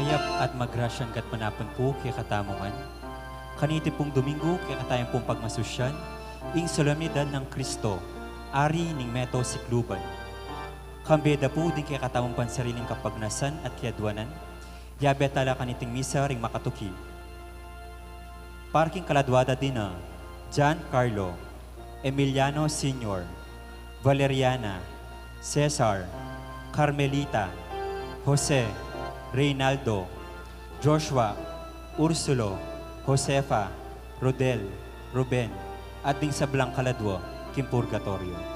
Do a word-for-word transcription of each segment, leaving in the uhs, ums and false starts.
Mayap at magrasyang gatpanapun pu kekatamu ngan. Kaniti pung Domingo, kekatamu pung pagmasusyan ing solemnidad nang Kristo, Ari ning Meto Sikluban. Kambe da pu ding kekatamung pansariling kapagnasan at kiaduanan, yabe tala kaniting misa ring makatuki. Para king kaladua da dina, Giancarlo, Emiliano Senior, Valeriana, Cesar, Carmelita, Jose, Reynaldo, Joshua, Ursulo, Josefa, Rodel, Ruben, at ding sablang kaladua king purgatoryo.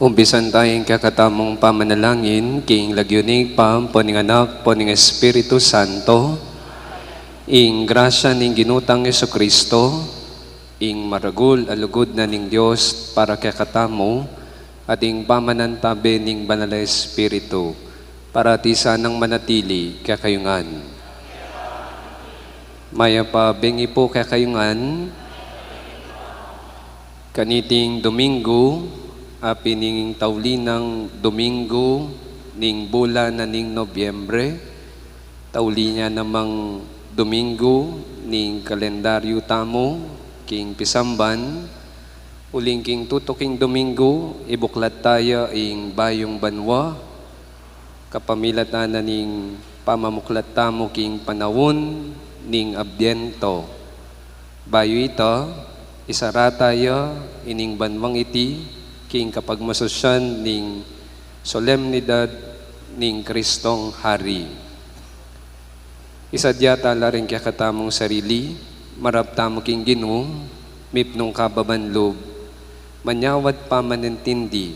Umpisan taya ing kekatamung pamanalangin, king lagyu ning Ibpa, ampo ning Anak, ampo ning Espiritu Santo. Ing grasya ning Ginu tang Jesucristo, ing maragul a lugud na ning Dios para kekatamu, at ing pamanantabe ning Banal a Espiritu, parati sanang manatili kekayu ngan. Mayap a bengi pu kekayu ngan. Kaniting Domingo, apin ing tauli nang Domingo ning bulan na ning Nobyembre, tauli na namang Domingo ning kalendaryu tamu king pisamban, uling king tutuking Domingo, ibuklat taya ing bayung banua, kapamilatan na ning pamamuklat tamu king panaun ning Adbyento. Bayu ita, isara taya ining banuang iti king kapagmasusyan ning solemnidad ning Kristong Hari. Isadya tala ring kekatamung sarili, marap tamu king Ginu, mipnung kababan lub, manyawad pamanintindi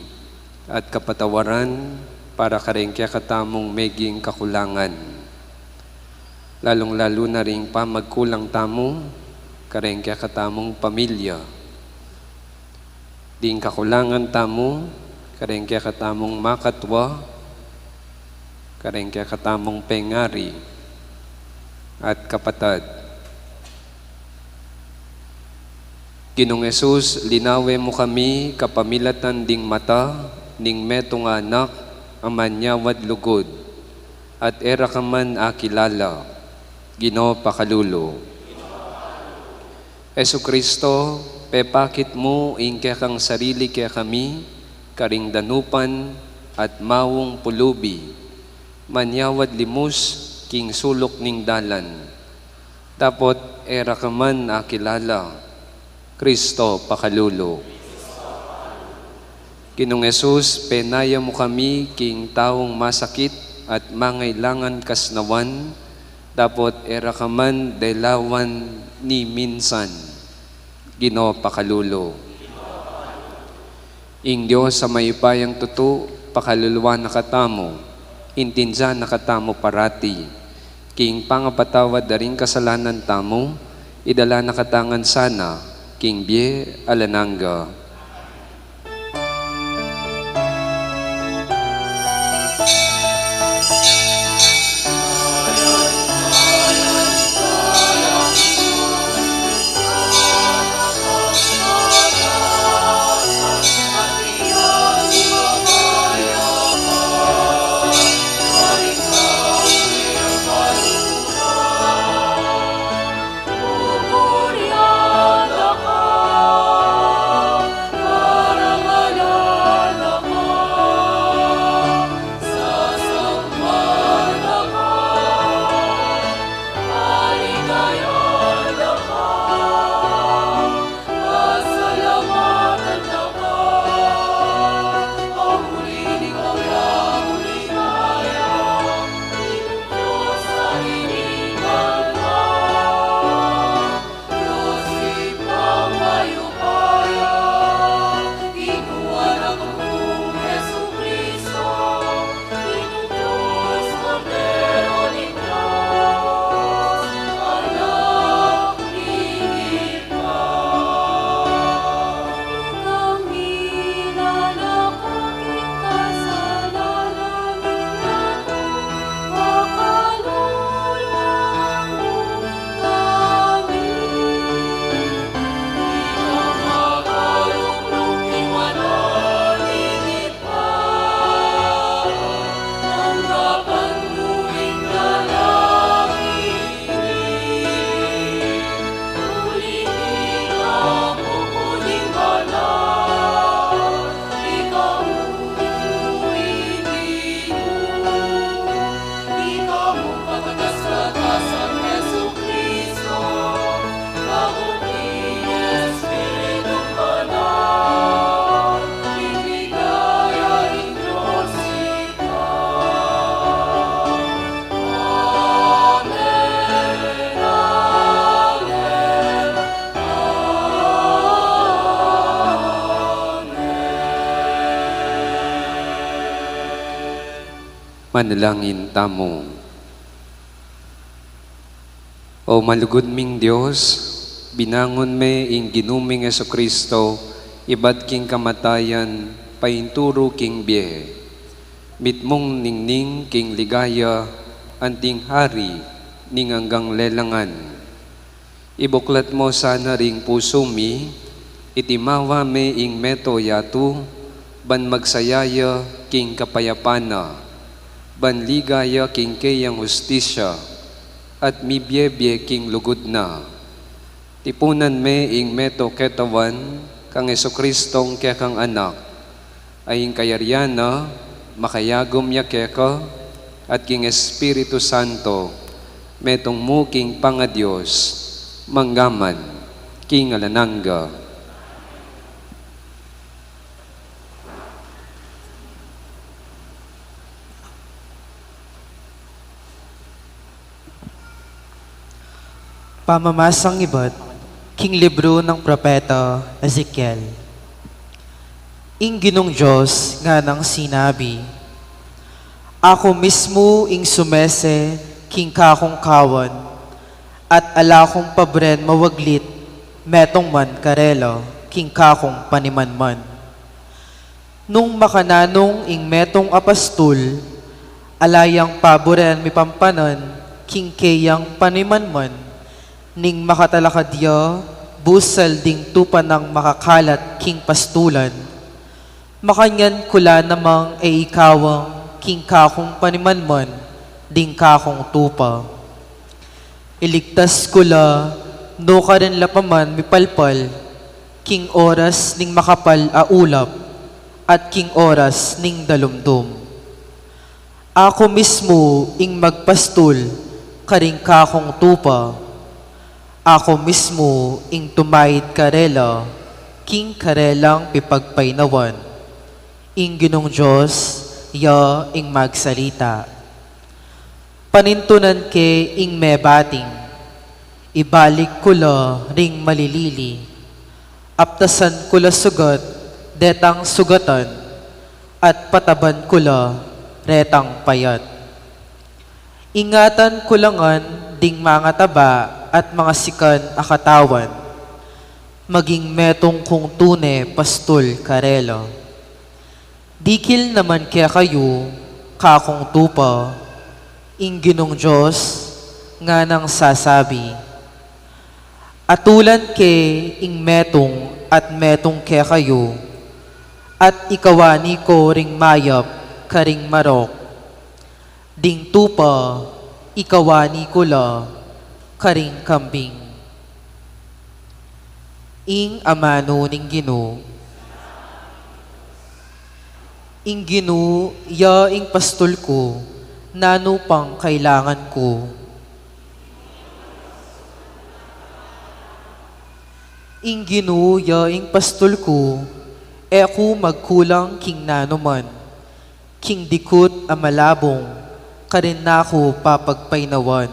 at kapatawaran para kareng kekatamung meging kakulangan, lalung-lalu na ring pamagkulang tamu kareng kekatamung pamilya. Ding kakulangan tamu kareng kekatamung makatwa, kareng kekatamung pengari at kapatad. Ginung Jesus, linawe mu kami kapamilatan ding mata ning metung a anak a manyawad lugud, at e ra ka man akilala. Ginu, pakalulu. Jesucristo, pepakit mu ing kekang sarili kekami karing danupan at maung pulubi, manyawad limus king suluk ning dalan, dapot e ra ka man akilala. Cristo, pakalulu. Ginung Jesus, penaya mu kami king taung masakit at mangailangan kasnawan, dapot e ra ka man delawan ni minsan. Ginu, pakalulu. Ing Dios a mayupayang tutu, pakaluluan na katamu, intindian na katamu parati, king pangapatawad da ring kasalanan tamu, idala na kata ngan sana king bie alang angga. Manalangin tamu. O malugud ming Dios, binangun me ing Ginu ming Jesucristo ibat king kamatayan painturu king bie. Mitmung ningning king ligaya anting hari ning anggang lelangan. Ibuklat mo sana ring pusu mi, iti mawa me ing meto yatu, ban magsaya ya king kapayapan na, ban ligaya king keyang hustisya, at mibie-bie king lugud na. Tipunan me ing meto ketawan kang Jesucristong kekang Anak, a ing kayarian na makayagum ya keka at king Espiritu Santo, metung mu king pangaDios, mangga man king alang angga. Pamamasang ibat king libru nang propeta Ezekiel. Ing Ginung Dios nganang sinabi, Aku mismu ing sumese king kakung kawan, at ala kung paburen mawaglit metung man karela king kakung panimanman. Nung makananung ing metung a pastul, ala yang paburen mipampanan king keyang panimanman, ning makatalakad ya busal ding tupa nang makakalat king pastulan, makanyan ku la namang e ikawang king kakung panimanman ding kakung tupa. Iligtas ku la, nukarin la pa man mipalpal, king oras ning makapal a ulap, at king oras ning dalumdum. Aku mismu ing magpastul karing kakung tupa, aku mismu ing tumaid karela king karelang pipagpainawan. Ing Ginung Dios ya ing magsalita. Panintunan ke ing mebating, ibalik ku la ring malilili, aptasan ku la sugat detang sugatan, at pataban ku la retang payat. Ingatan ku la ngan ding mangataba at mangasikan a katawan, maging metung kung tune pastul karela. Dikil naman kekayu, kakung tupa, ing Ginung Dios nganang sasabi, Atulan ke ing metung at metung kekayu, at ikawani ko ring mayap karing marok. Ding tupa, ikawani ku la karing kambing. Ing amanu ning Ginu. Ing Ginu ya ing pastul ku, nanu pang kailangan ku? Ing Ginu ya ing pastul ku, e ku magkulang king nanuman. King dikut a malabung, karin na ku papagpainawan.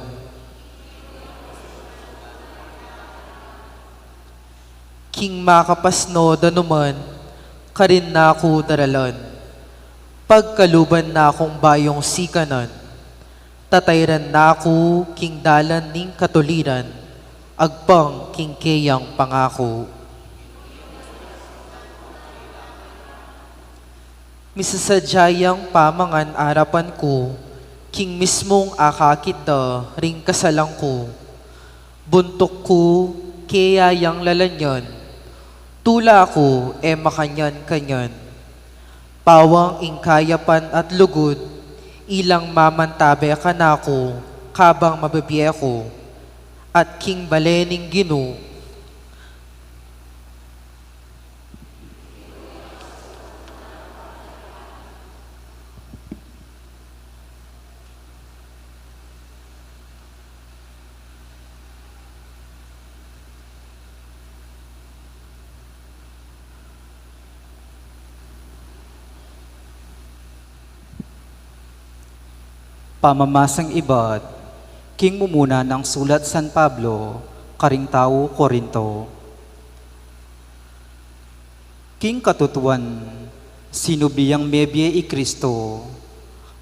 King makapasno danuman, karin na ku daralan. Pagkaluban na kung bayung sikanan, tatayran na ku king dalan ning katuliran, agpang king keyang pangaku. Misasadya yang pamangan arapan ku, king mismung akakit da ring kasalang ku. Buntuk ku, keya yang lalanyan, tula ku, e makanyan-kanyan. Pawang ing kayapan at lugud, ilang mamantabe kanaku, kabang mabibie ku, at king bale ning Ginu. Pamamasang ibat king mumuna nang sulat San Pablo karing tau Corinto. King katutuan, sinubli yang mebie i Kristo,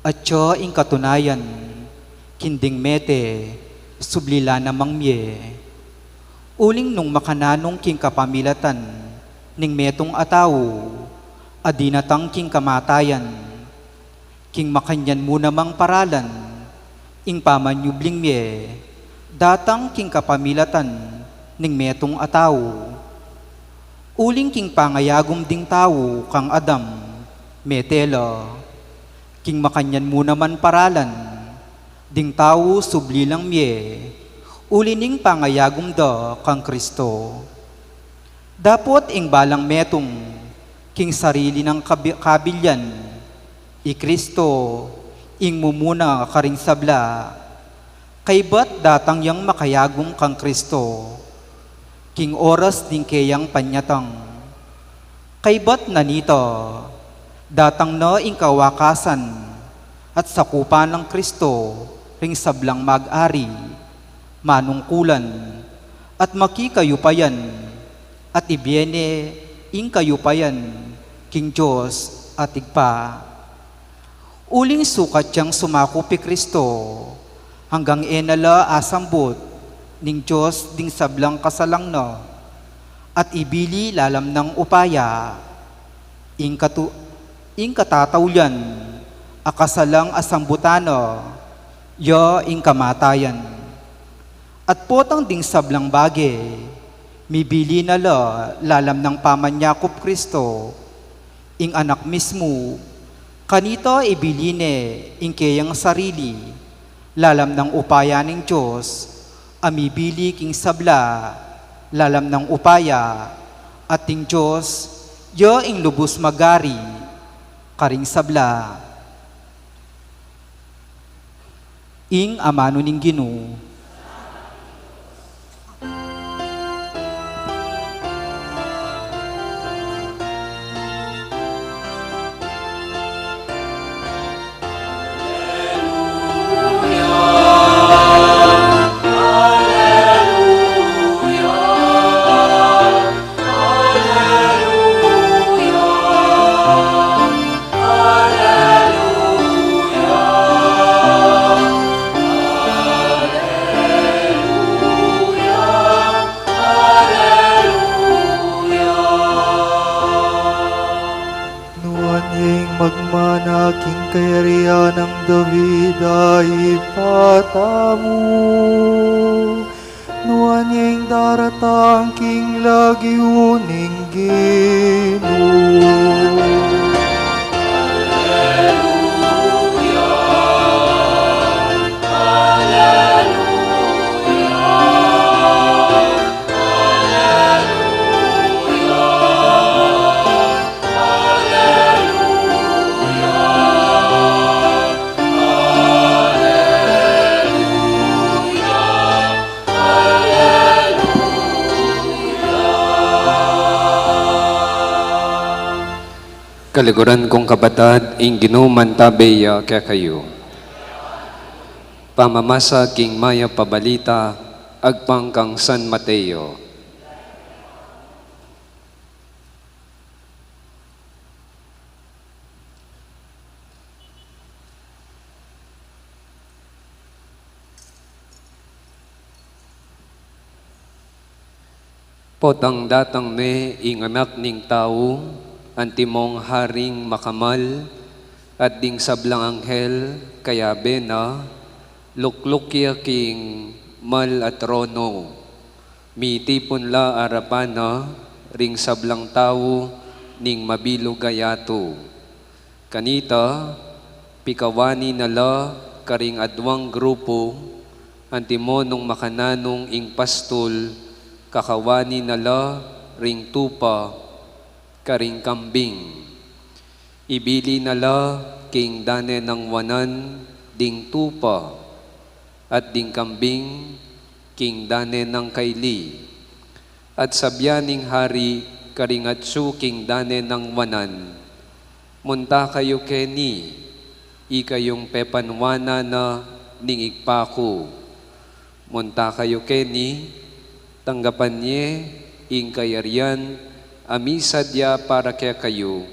Atya ing katunayan, king ding mete, subli la namang mie. Uling nung makananung king kapamilatan ning metung a tau a dinatang king kamatayan, king makanyan mu namang paralan, ing pamanyubling mie, datang king kapamilatan ning metung a tau. Uling king pangayagum ding tau kang Adam, mete la, king makanyan mu naman paralan, ding tau subli lang mie, uli ning pangayagum da kang Kristo. Dapot ing balang metung, king sarili nang kabi-, kabilian, i Kristo, ing mumuna karing sabla, kaybat datang yang makayagum kang Kristo, king oras ding keyang panyatang. Kaybat na nita, datang na ing kawakasan at sakupan nang Kristo ring sablang mag-ari, manungkulan, at makikayupayan, at ibie ne ing kayupayan king Dios at Ibpa. Uling sukat yang sumakup i Kristo, anggang e na la asambut ning Dios ding sablang kasalang na, at ibili lalam nang upaya, ing katu-, ing katataulian a kasalang asambutan na, ya ing kamatayan. At potang ding sablang bage, mibili na la lalam nang pamanyakup Kristo, ing Anak mismu, kanita ibili ne ing keyang sarili, lalam nang upaya ning Dios, a mibili king sabla, lalam nang upaya, at ding Dios, ya ing lubus mag-ari, karing sabla. Ing amanu ning Ginu. Nuan ya ing magmana king kayarian nang David a Ibpa tamu. Nuan ya ing daratang king lagyu ning Ginu. Kaluguran kung kapatad, ing Ginu mantabe ya kekayu. Pamamasa king Mayap a Balita agpang kang San Mateo. Potang datang ne ing Anak ning Tau, antimong Haring makamal, at ding sablang anghel kayabe na, lukluk ya king mal a trono. Mitipun la arapan na ring sablang tau ning mabilug a yatu. Kanita, pikawani na la karing adwang grupu, antimo nung makananung ing pastul, kakawani na la ring tupa karing kambing. Ibili na la king dane nang wanan ding tupa, at ding kambing king dane nang kaili. At sabian ning hari karing atsu king dane nang wanan, "Munta kayu keni, ikayung pepanwanan na ning Ibpa ku. Munta kayu keni, tanggapan ye ing kayarian a misadya para kekayu,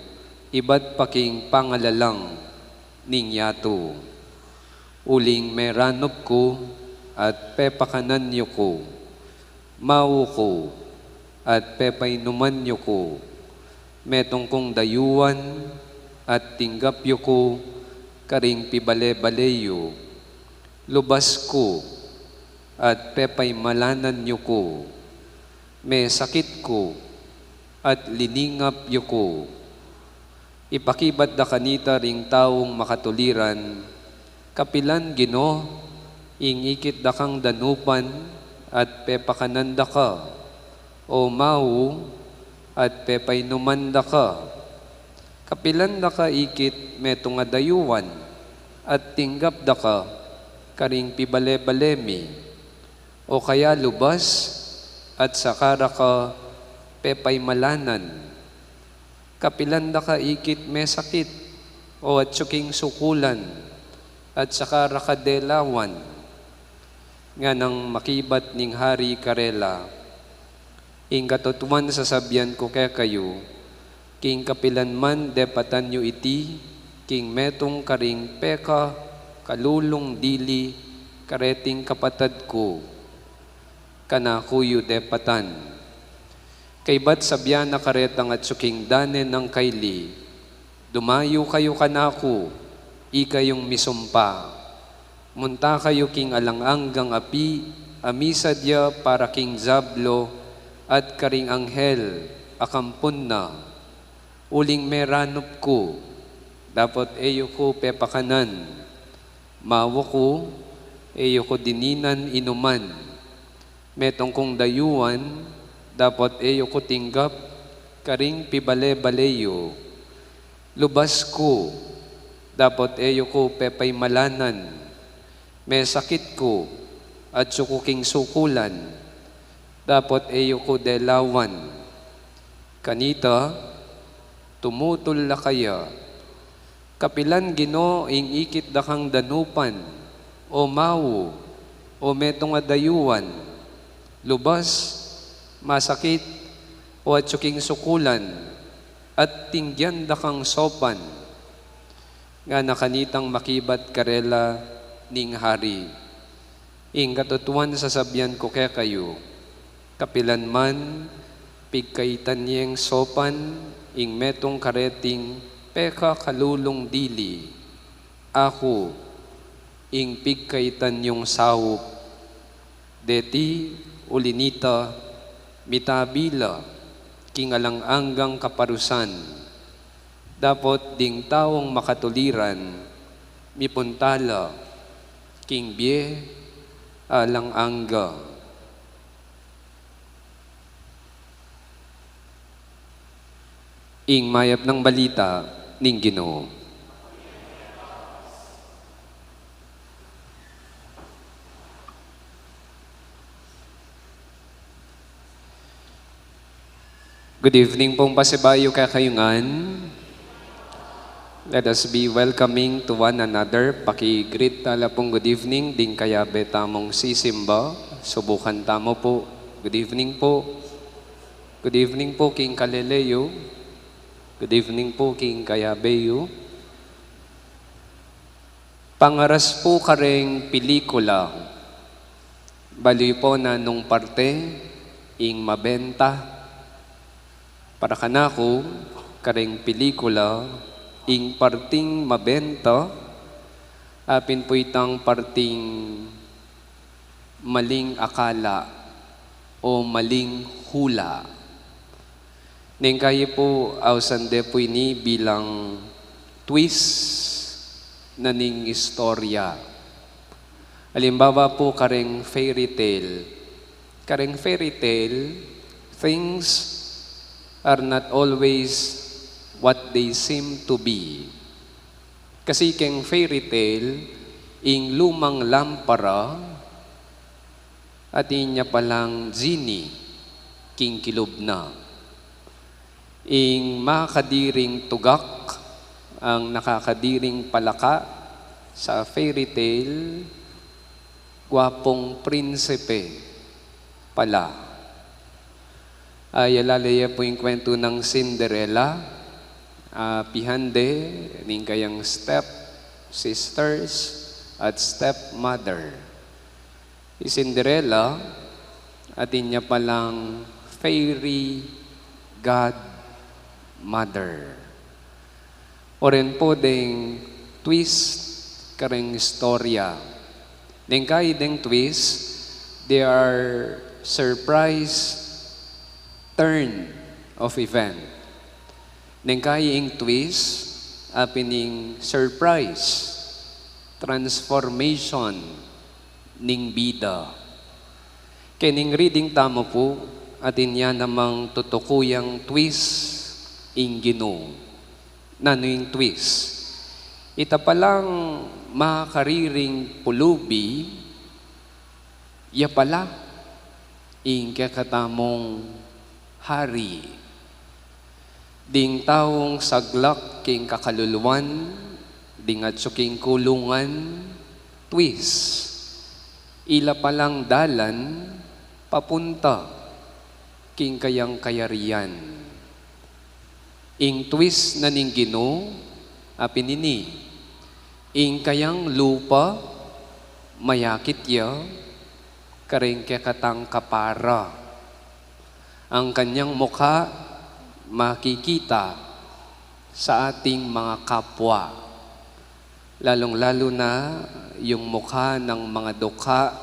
ibat pa king pangalalang. ning yatu. Uling meranup ku at pepakanan yu ku, mau ku at pepainuman yu ku, metung kung dayuan at tinggap yu ku karing pibale-bale yu, lubas ku at pepaimalanan yu ku, mesakit ku at liningap yu ku. Ipakibat da kanita ring taung makatuliran, kapilan, Ginu, ing ikit da kang danupan at pepakanan da ka, o mau at pepainuman da ka? Kapilan da ka ikit metung a dayuan at tinggap da ka karing pibale-bale mi? O kaya lubas at saka ra ka pepaimalanan? Kapilan da ka ikit mesakit o atsu king sukulan at saka ra ka delawan? Nganang makibat ning hari karela, Ing katutuan sasabian ku kekayu, king kapilan man depatan yu iti king metung karing pekakalulung dili kareting kapatad ku, kanaku yu depatan. Kaybat sabian na karetang atsu king dane nang kaili, Dumayu kayu kanaku, ikayung misumpa. Munta kayu king alang anggang api a misadya para king diablo at karing anghel a kampun na. Uling meranup ku, dapot e yu ku pepakanan. Mau ku, e yu ku dininan inuman. Metung kung dayuan, dapot e yu ku tinggap karing pibale-bale yu. Lubas ku, dapot e yu ku pepaimalanan. Mesakit ku, atsu ku king sukulan, dapot e yu ku delawan. Kanita, tumutul la kaya, Kapilan, Ginu, ing ikit da kang danupan, o mau, o metung a dayuan, lubas, masakit, o atsu king sukulan, at tinggian da kang sopan? Ngana kanitang makibat karela ning hari, Ing katutuan sasabian ku kekayu, kapilan man pigkaitan yeng sopan ing metung kareting pekakalulung dili, aku ing pigkaitan yung saup. Deti uli nita, mitabi la king alang anggang kaparusan. Dapot ding taung makatuliran, mipunta la king bie alang angga. Ing mayap nang balita ning Ginu. Good evening pong pasibayu kekayu ngan. Let us be welcoming to one another. Paki-greet tala pong good evening ding kayabe tamung sisimba. Subukan tamu pu. Good evening pu. Good evening pu king kalele yu. Good evening pu king kayabe yu. Pangaras pu kareng pelikula, balu yu pu nanung parte ing mabenta? Para kanaku, kareng pelikula, ing parting mabenta, apin pu itang parting maling akala o maling hula. Neng kayi pu, ausan de pu ini bilang twist na ning istorya. Alimbawa pu kareng fairy tale. Kareng fairy tale, things are not always what they seem to be. Kasi keng fairy tale, ing lumang lampara, atin ya palang genie king kilub na. Ing makadiring tugak, ang nakakadiring palaka sa fairy tale, gwapung prinsipe pala. Ay, alala ye pu ing kwentu nang Cinderella, ah, pihan de ning kayang step, sisters, at stepmother. I Cinderella, atin ya palang fairy godmother. O rin po deng twist kareng istorya. Neng kai deng twist, they are surprise turn of event. Neng kai ing twist, apin ing surprise, transformation ning bida. Keng reading tamu pu, atin ya namang tutukuyang twist ing Ginu. Nanu ing twist? Ita palang makariring pulubi, ya pala ing kekatamung hari. Ding taung saglak king kakaluluan, ding atsu king kulungan, twist. Ila palang dalan papunta king kayang kayarian. Ing twist na ning Ginu, apin ini, ing kayang lupa, mayakit ya kareng kekatang kapara. Ang kanyang mukha makikita sa ating mga kapwa, lalong-lalo na yung mukha ng mga dukha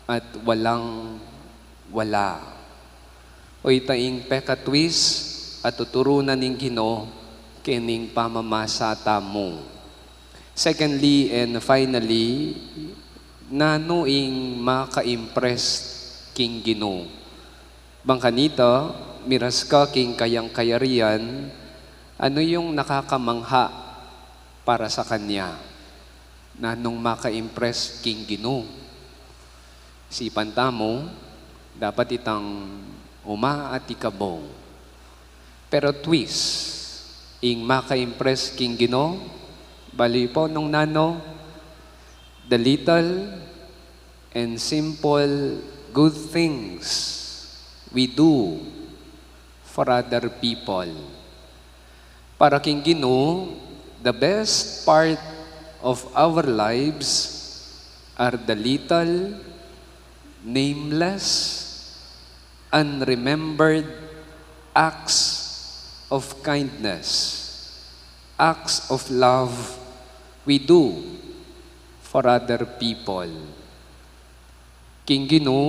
at walang-wala. O ita ing pekatwist a tuturu na ning Ginu keng pamamasa tamu. Secondly and finally, nanu ing maka-impress king Ginu? Bang kanita, miras ka king kayang kayarian, anu yung nakakamangha para sa kanya? Nanung maka-impress king Ginu? Isipan tamu, dapat itang uma at ikabong. Pero twist, ing maka-impress king Ginu, bali po nung nanu, the little and simple good things we do for other people. Para king Ginu, the best part of our lives are the little, nameless, unremembered acts of kindness, acts of love we do for other people. King Ginu,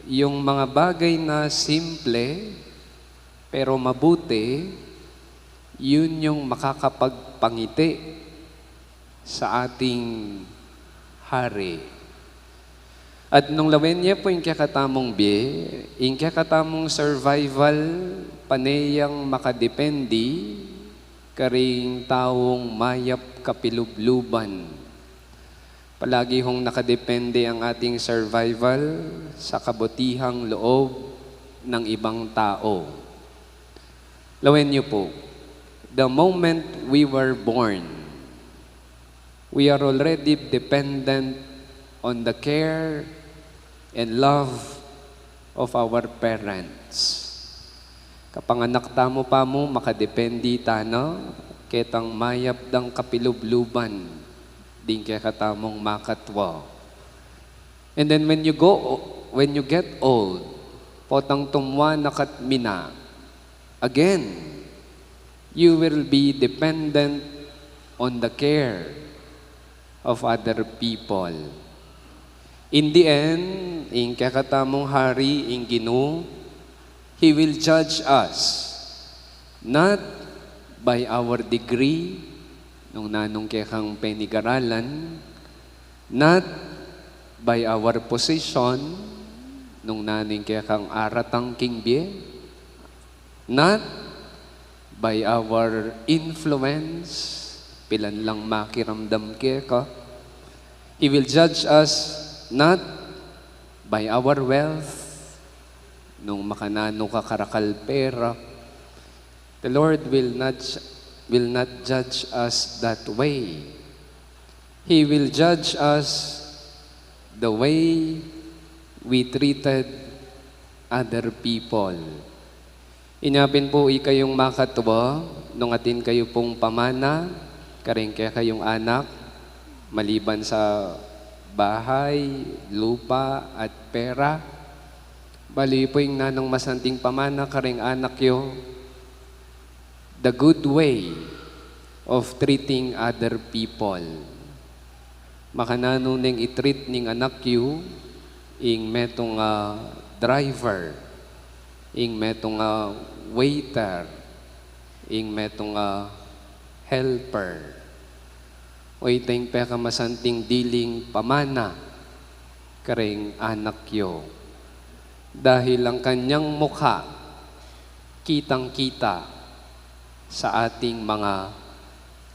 yung mga bagay na simple pero mabuti, yun yung makakapagpangiti sa ating hari. At nung lawen ye pu ing kekatamung bie, ing kekatamung survival, pane yang makadepende karing taung mayap kapilubluban. Palagi hong nakadepende ang ating survival sa kabutihang loob ng ibang tao. Lawen niyo po, the moment we were born, we are already dependent on the care and love of our parents. Kapanganak tamu pa mu, makadepende tana ketang mayap dang kapilubluban ding kekatamung makatwa. And then when you go, when you get old, potang tumwa na ka at mina, again, you will be dependent on the care of other people. In the end, ing kekatamung hari, ing Ginu, He will judge us not by our degree, nung nanung kekang penigaralan, not by our position, nung nanung kekang aratang king bie, not by our influence, pilan lang makiramdam keka. He will judge us not by our wealth, nung makananu ka karakal pera. The Lord will not, will not judge us that way. He will judge us the way we treated other people. Inya pin pu, ikayung makatwa, nung atin kayu pung pamana, karing kekayung anak, maliban sa bahay, lupa, at pera, bali pu ing nanung masanting pamana karing anak yu, the good way of treating other people. Makananu neng i-treat ning anak yu ing metung a driver, ing metung a waiter, ing metung a helper? O ita ing pekamasanting diling pamana karing anak yu? Dahil ang kanyang mukha, kitang-kita sa ating mga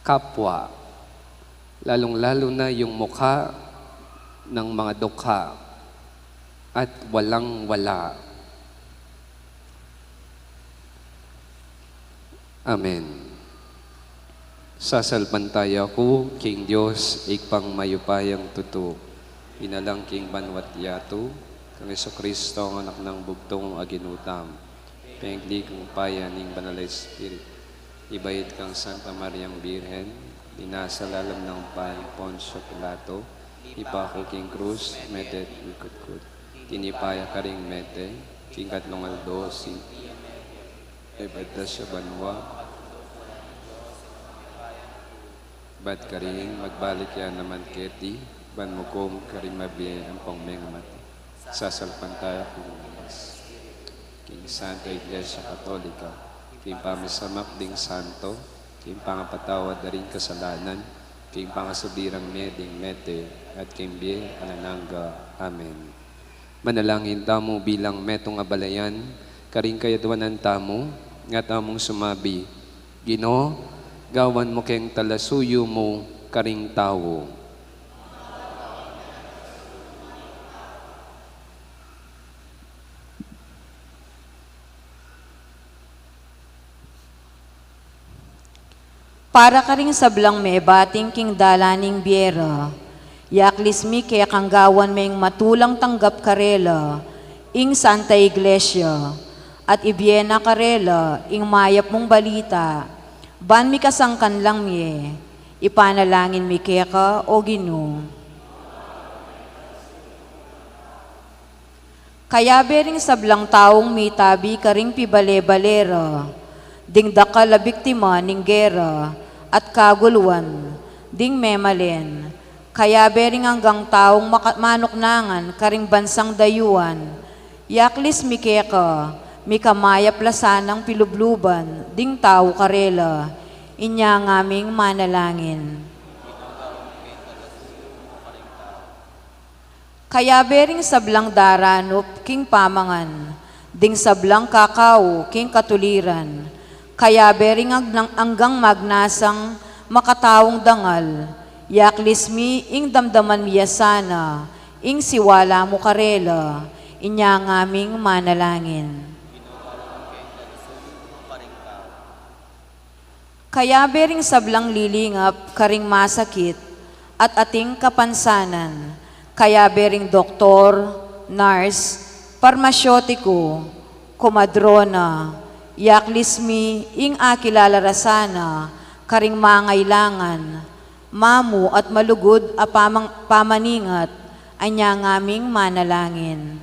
kapwa, lalong-lalo na yung mukha ng mga dukha at walang-wala. Amen. Sasalpantaya ku king Dios, Ibpang mayupayang tutu, inalang king banwa't yatu, kang Jesucristo, ang Anak nang bugtung a Ginu tamu, pengli king upaya ning Banal a Espiritu, ibait kang Santa Mariang Birhen, binasa lalam ning upayang Poncio Pilato, ipaku king krus, mete at mikutkut. Tinipa ya karing mete, king katlung aldo, sin- Ibad da sa banua. Bat karin, magbalik ya naman keti, ban mukum karing mabie ampong mengamate. Sasalpantaya ku king Santa Iglesia Katolika, king pamisamak ding santo, king pangapatawad da ring kasalanan, king pangasubli rang mie ding mete, at king bie alang angga. Amen. Manalangin tamu bilang metung a balayan, karing kayadwanan tamu, nga tamung sumabi, Ginu, gawan mu keng talasuyu mu karing tau. Para karing sablang mebating king dalan ning bie ra, yaklis mi kekang gawan meng matulang tanggap karela ing Santa Iglesia, at ibie na karela ing mayap mung balita, ban mikasangkan lang mie, ipanalangin mi keka, O Ginu. Kayabe ring sablang taung mitabi karing pibale-bale ra, ding dakal a biktima ning gera at kaguluan, ding memalen, kayabe ring anggang taung maka-, manuknangan karing bansang dayuan, yaklis mi keka, mikamayap la sanang pilubluban ding tau karela, inya ngaming manalangin. Kayabe ring sablang daranup king pamangan, ding sablang kakau king katuliran, kayabe ring ang-, anggang magnasang makataung dangal, yaklis mi ing damdaman mi ya sana ing siwala mu karela, inya ngaming manalangin. Kayabe ring sablang lilingap karing masakit at ating kapansanan, kayabe ring doktor, nurse, parmasyotiku, komadrona, yaklis mi ing akilala ra sana karing mangailangan, mamu at malugud a pamang-, pamaningat, inya ngaming manalangin.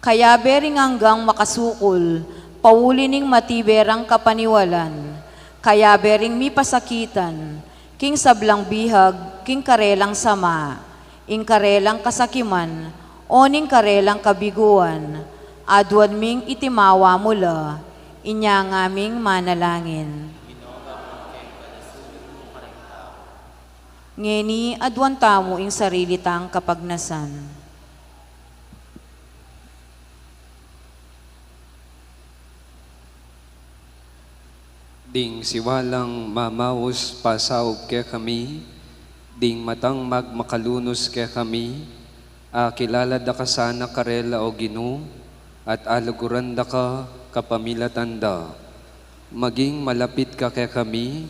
Kayabe ring anggang makasukul, pauli ning matibe rang kapaniwalan, kayabe ring mipasakitan, king sablang bihag, king karelang sama, ing karelang kasakiman, o ning karelang kabiguan, aduan ming itimawa mu la, inya ngaming manalangin. Ngeni, aduan tamu ing sarili tang kapagnasan. Ding siwalang mamaus pasaup kekami, ding matang magmakalunus kekami, akilala da ka sana karela, O Ginu, at aluguran da ka kapamilatan da. Maging malapit ka kekami,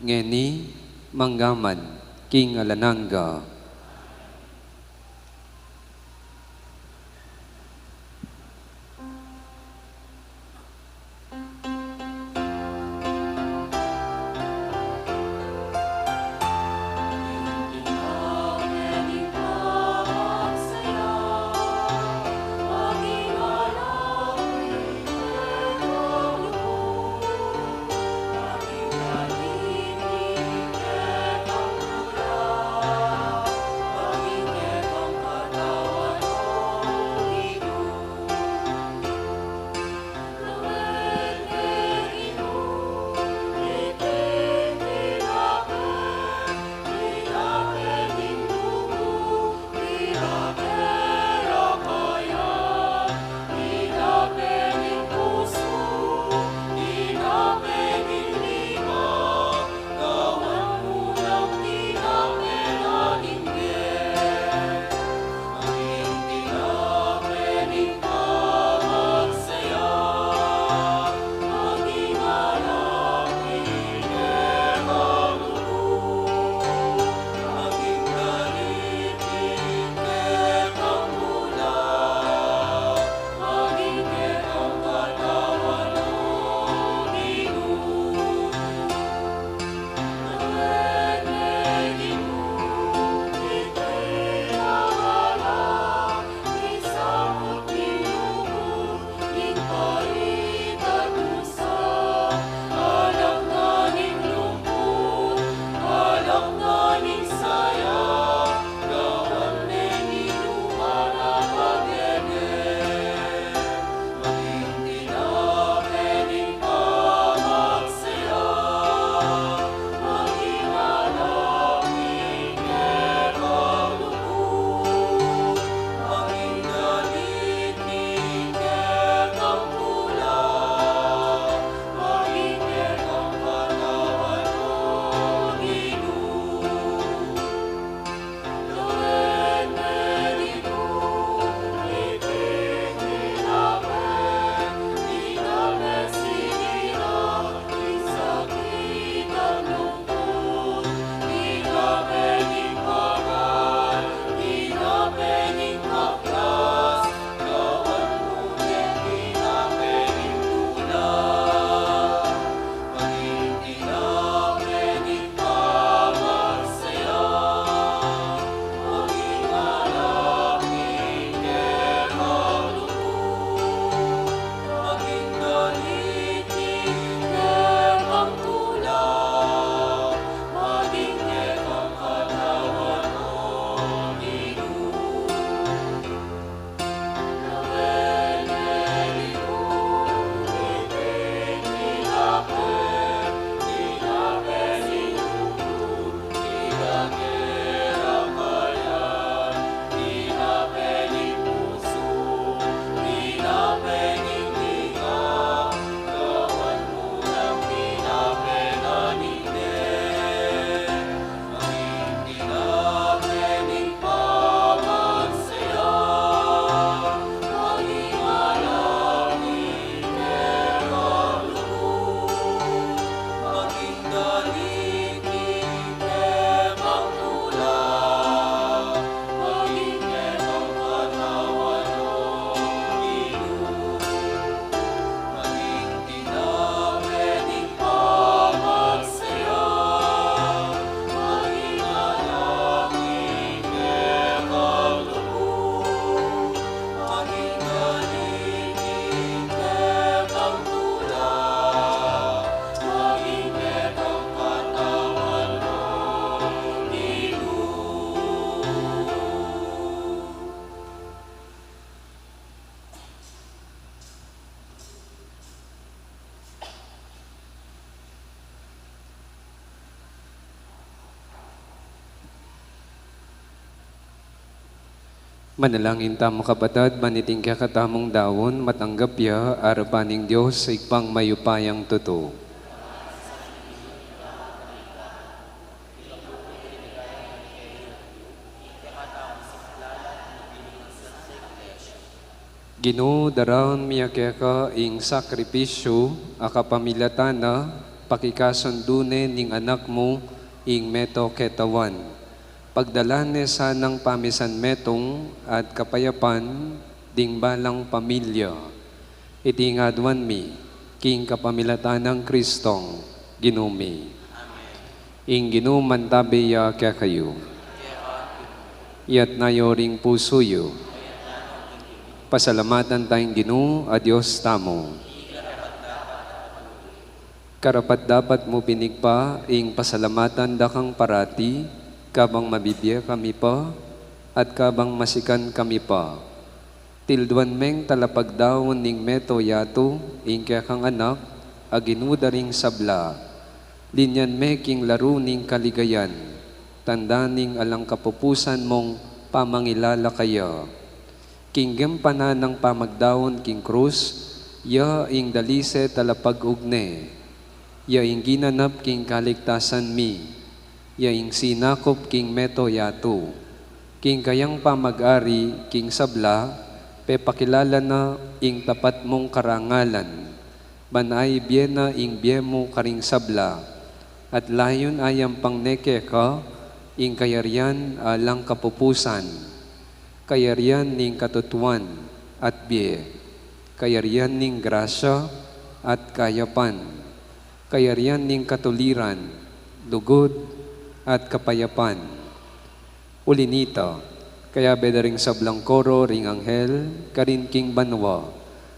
ngeni, mangga man, king alang angga. Manalangin tamu, kapatad, ban iting kekatamung daun matanggap ya arapan ning Dios, Ibpang mayupayang tutu. Ginu, daraun mi ya keka ing sakripisyu a kapamilatan na pakikasundu ne ning Anak mu ing meto ketawan. Pagdalan ne sanang pamisan metung at kapayapan ding balang pamilya. Iti ing aduan mi king kapamilatan nang Kristong Ginu mi. Ing Ginu mantabe ya kekayu. Iyatas yu ring pusu yu. Pasalamatan taya ing Ginu a Dios tamu. Karapat-dapat mu pin, Ibpa, ing pasalamatan da kang parati, kabang mabibie kami pa, at kabang masikan kami pa. Tilduan meng talapagdaun ning meto yatu, ing kekang Anak, a Ginu da ring sabla. Linyan me king laru ning kaligayan, tanda ning alang kapupusan mung pamangilala kaya. King gampanan nang pamagdaun king krus, ya ing dalise talapag-ugne. Ya ing ginanap king kaligtasan mi. Ya ing sinakup king meto yatu. King kayang pamag-ari king sabla, pepakilala na ing tapat mung karangalan. Ban aibie na ing bie mu karing sabla, at layun ayampang ne keka ing kayarian alang kapupusan, kayarian ning katutuan at bie, kayarian ning grasya at kayapan, kayarian ning katuliran, lugud at kapayapan. Uli nita, kayabe da ring sablang koro ring anghel karin king banua,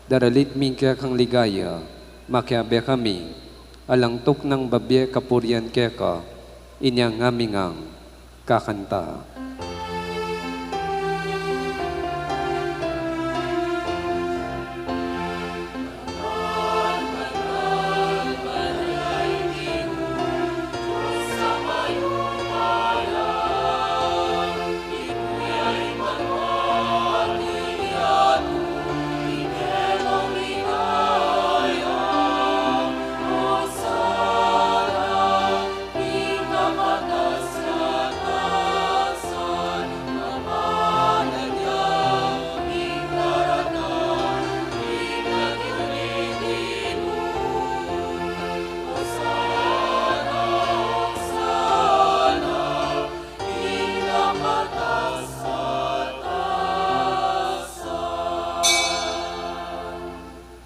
daralit mi ing kekang ligaya, makiabe kami, alang tuknang babie kapurian keka, inya ngami ngang kakanta.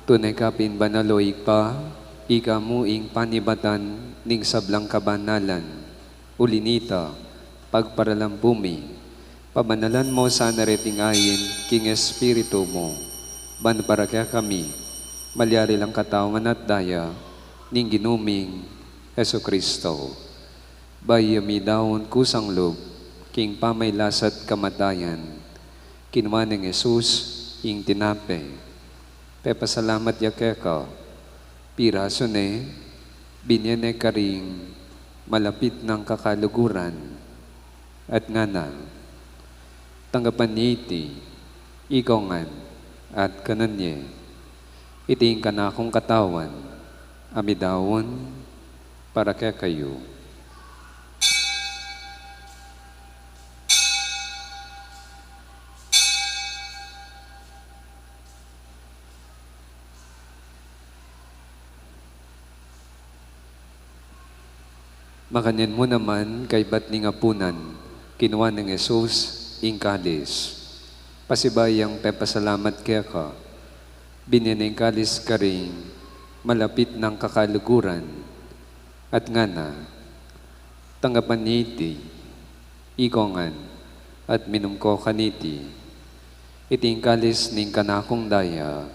Tune ka pin banal, o Ibpa, ika mu ing panibatan ning sablang kabanalan. Uli nita, pagparalampu mi, pabanalan mu sana reting ain king Espiritu mu, ban para kekami, malyari lang katawan at daya ning Ginu ming Jesucristo. Bayu ya midaun kusang lub king pamailas at kamatayan, kinua neng Jesus ing tinape, pepasalamat ya keka, pirasu ne, binie ne karing malapit nang kakaluguran, at ngana: Tanggapan ye iti, ikong ngan, at kanan ye. Iti ing kanakung katawan, a midaun para kekayu. Makanyan mu naman, kaybat ning apunan, kinua neng Jesus ing kalis. Pasibayu yang pepasalamat keka, binie ne ing kalis karing malapit nang kakaluguran, at ngana: Tanggapan ye iti, ikong ngan, at minum ko kaniti. Iti ing kalis ning kanakung daya,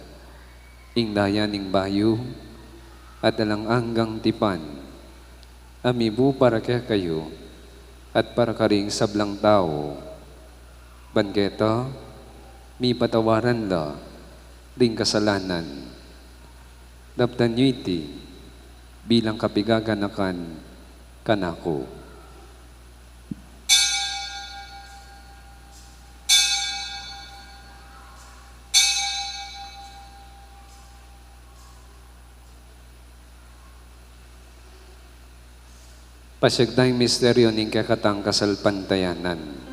ing daya ning bayu at alang anggang tipan, a mibu para kekayu at para karing sablang tau, ban keta mipatawaran la ring kasalanan. Daptan yu iti bilang kapigaganakan kanaku. Pasiag taya ing misteryu ning kekatang kasalpantayanan.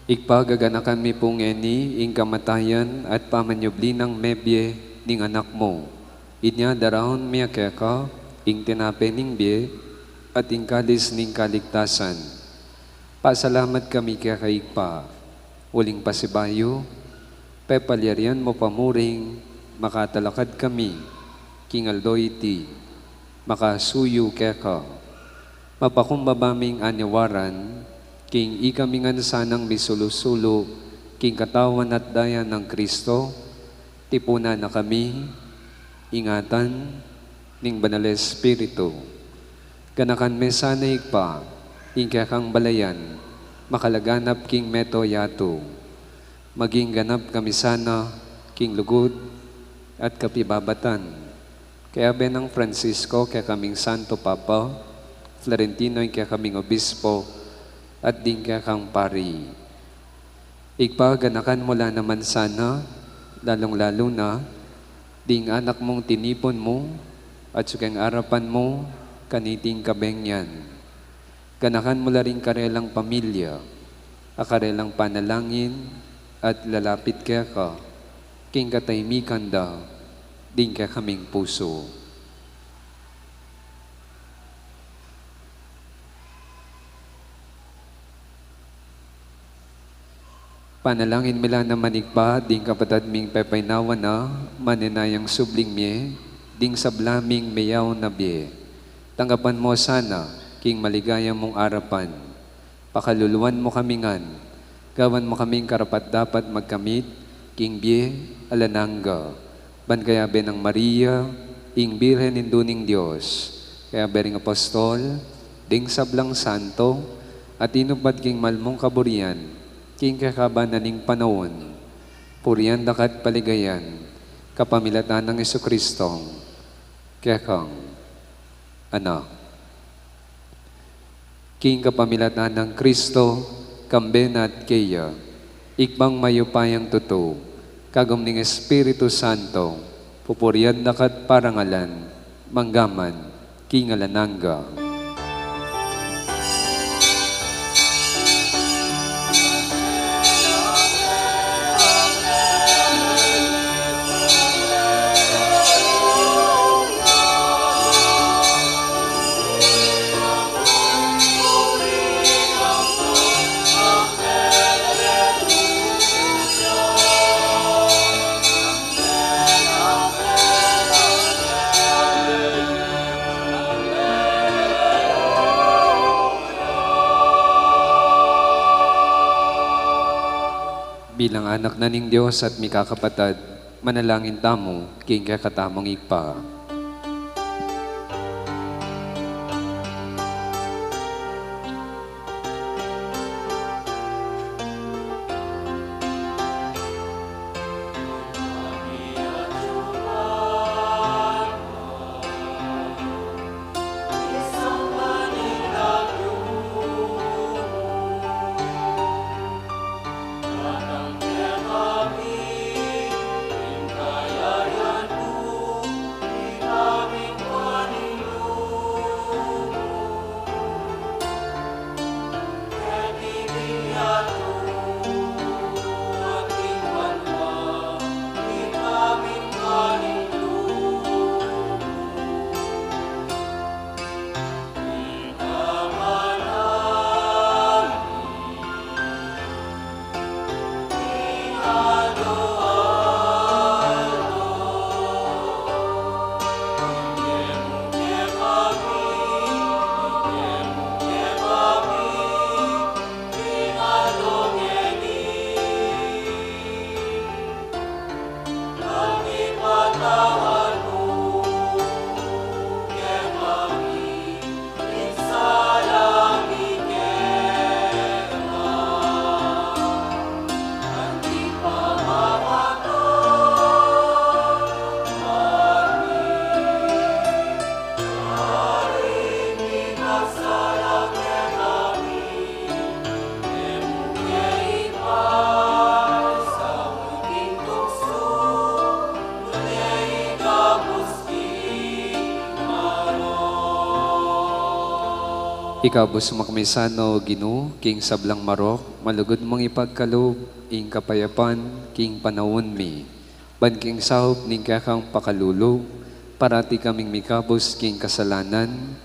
Ibpa, gaganakan mi pu ngeni ing kamatayan at pamanyubli nang mebie ning Anak mu. Inya daraun mi keka ing tinape ning bie at ing kalis ning kaligtasan. Pasalamat kami keka, Ibpa, uling pasibayu, pepalyarian mu pa mu ring makatalakad kami king aldo iti, makasuyu keka. Mapakumbaba ming aniwaran king ikami ngan sanang misulu-sulu king katawan at daya nang Kristo, tipunan na kami, ingatan ning Banal Espiritu. Ganakan me sana, Ibpa, ing kekang balayan makalaganap king mabilug a yatu. Maging ganap kami sana king lugud at kapibabatan. Kayabe nang Francisco, kekaming Santo Papa, Florentino, ing kekaming Obispo, at ding kekang pari. Ibpa, ganakan mu la naman sana, lalung-lalu na, ding anak mung tinipun mu, at sukeng arapan mu, kaniting kabenyan. Ganakan mu la ring karelang pamilya, a karelang panalangin, at lalapit keka, king katahimikan da, ding kekaming pusu. Panalangin mi la naman, Ibpa, ding kapatad ming pepaynawan na, manenayang subling mie, ding sabla ming meyaun a bie. Tanggapan mu sana, king maligaya mung arapan. Pakaluluan mu kami ngan, gawan mu kaming karapat-dapat magkamit king bie alang angga. Ban kayabe nang Maria, ing Birhen Indu ning Dios, kayabe ring apostol, ding sablang santo, a tinupad king mal mung kaburian, king kekaban na ning panaun, purian da ka at paligayan, kapamilatan nang Jesucristong kekang Anak. King kapamilatan nang Kristo, kambe na at keya, Ibpang mayupayang tutu, kagum ning Espiritu Santo, pupurian da ka at parangalan, mangga man king alang angga. Bilang anak na ning Dios at mikakapatad, manalangin tamu king kekatamung Ibpa. Ikabus mu kami sana, O Ginu, king sablang marok, malugud mung ipagkalub ing kapayapan king panaun mi. Ban king saup ning kekang pakalulu, parati kaming mikabus king kasalanan,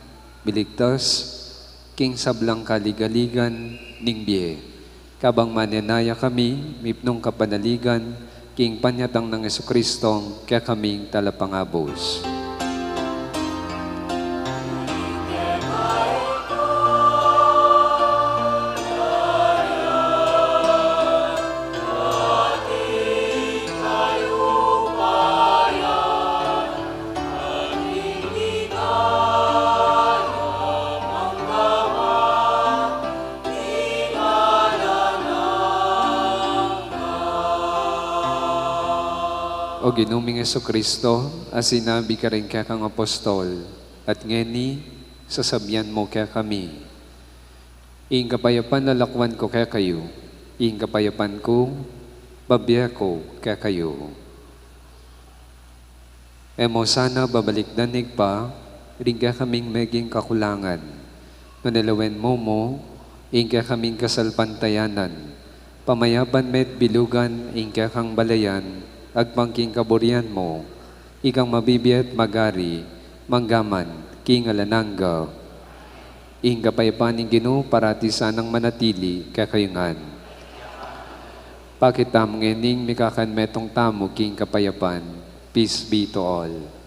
miligtas king sablang kaligaligan ning bie. Kabang manenaya kami, mipnung kapanaligan, king panyatang nang Jesucristong kekaming Talapangabus. O Ginu ming Jesucristo, a sinabi karing kekang apostol, at ngeni, sasabian mu kekami, ing kapayapan lalakwan ku kekayu, ing kapayapan ku, bibie ku kekayu. E mu sana babalikdan, Ibpa, ring kekaming meging kakulangan, nune lawen mu mu ing kekaming kasalpantayanan, pamayapan me't bilugan ing kekang balayan, agpang king kaburian mu, ikang mabibie at magari, mangga man king alang angga. Ing kapayapan ning Ginu parati sanang manatili kekayu ngan. Pakit tamu ngening mikakanmetung tamu king kapayapan. Peace be to all.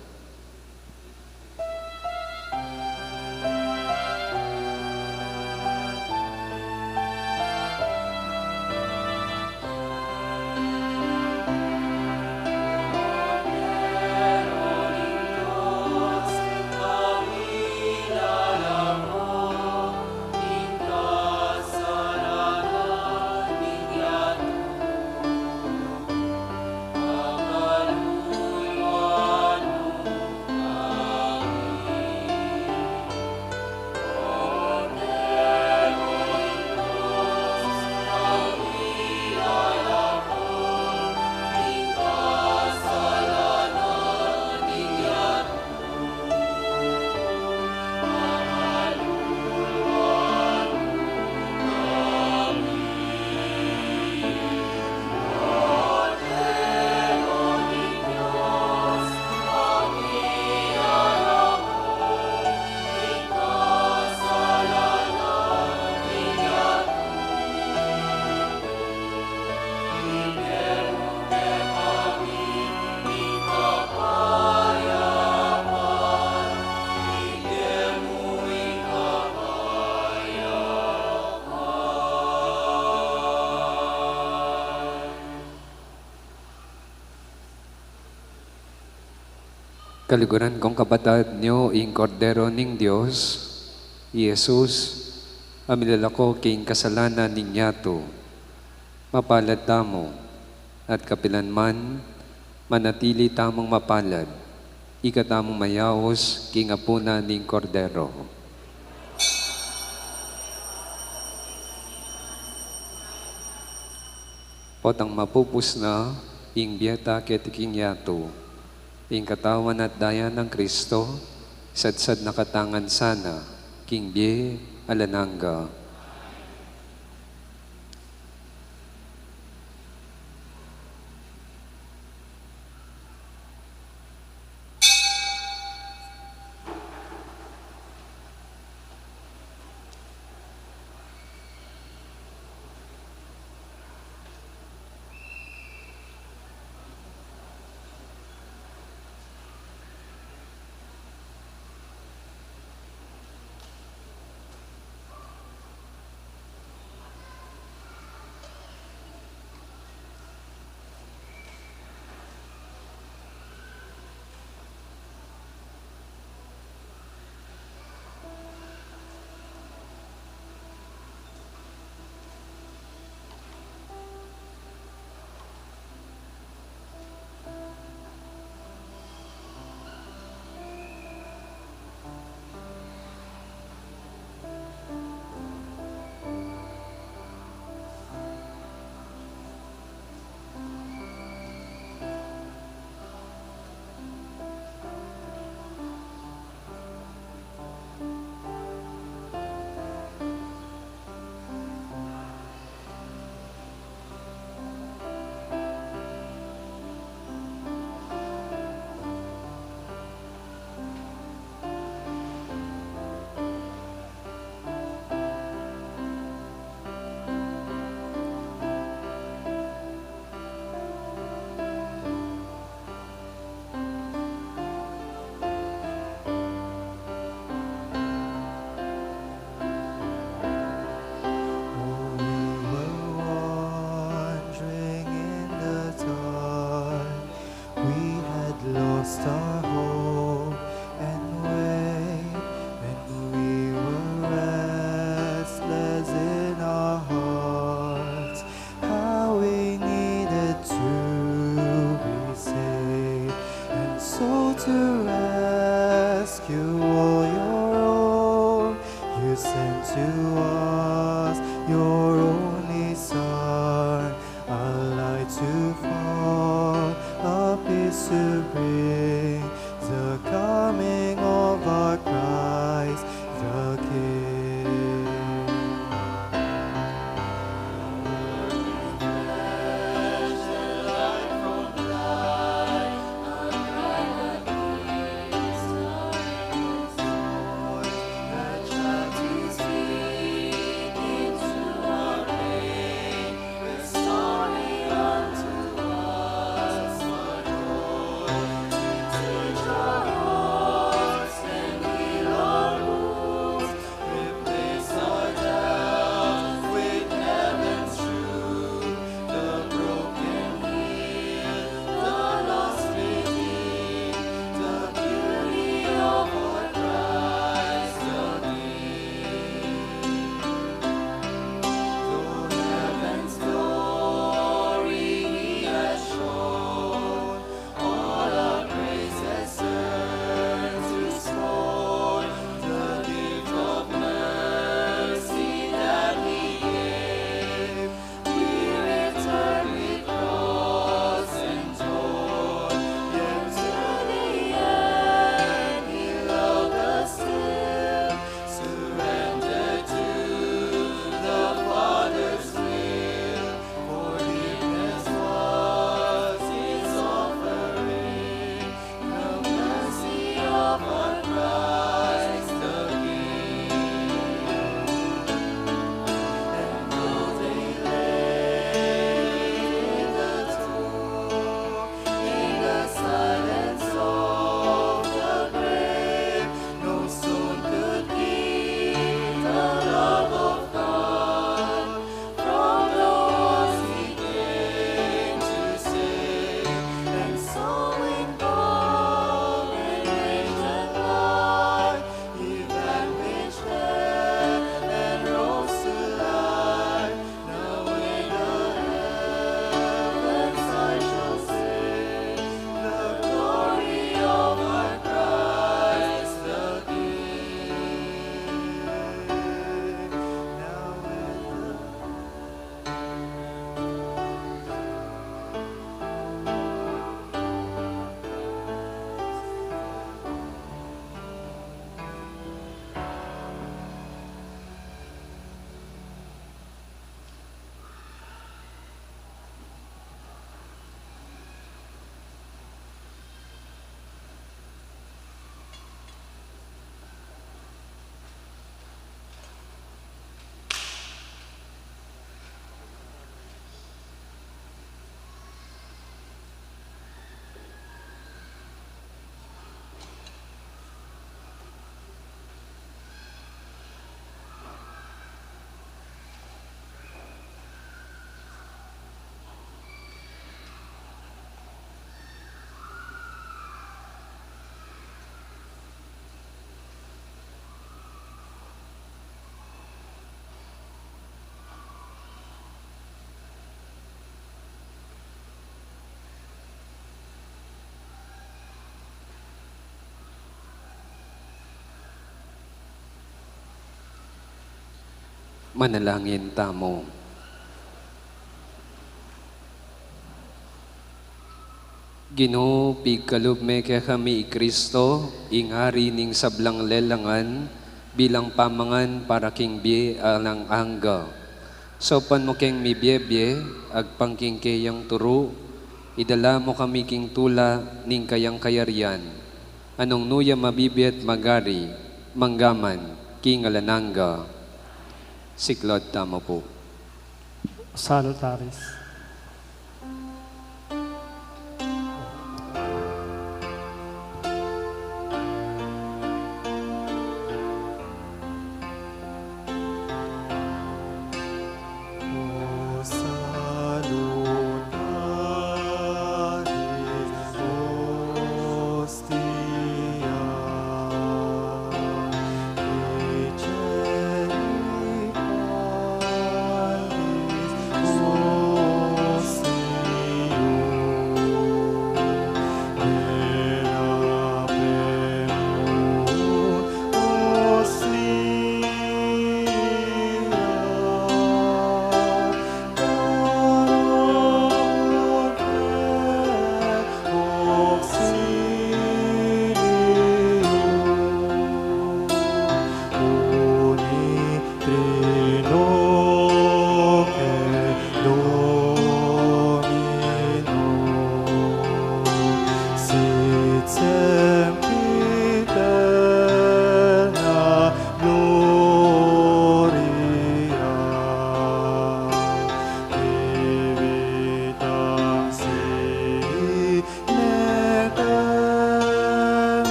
Kaluguran kung kapatad, nyo ing Kordero ning Dios, i Jesus, a milalako king kasalanan ning yatu. Mapalad tamu, at kapilan man, manatili tamung mapalad, ika tamung mayaus king apunan ning Kordero. Potang mapupus na ing bie ta keti king yatu, ing katawan at daya nang Kristo, sadsad na katamu ngan sana king bie alang angga. Manalangin tamu. Ginu, pigkalub me kekami i Kristo, ing Ari ning sablang lelangan, bilang pamangan para king bie alang angga. Saupan mu keng mibie-bie, agpang king keyang turu, idala mu kami king tula ning kayang kayarian, a nung nu ya mabibie at magari, manggaman king alang angga. Siklaud tamu pu. Salutaris.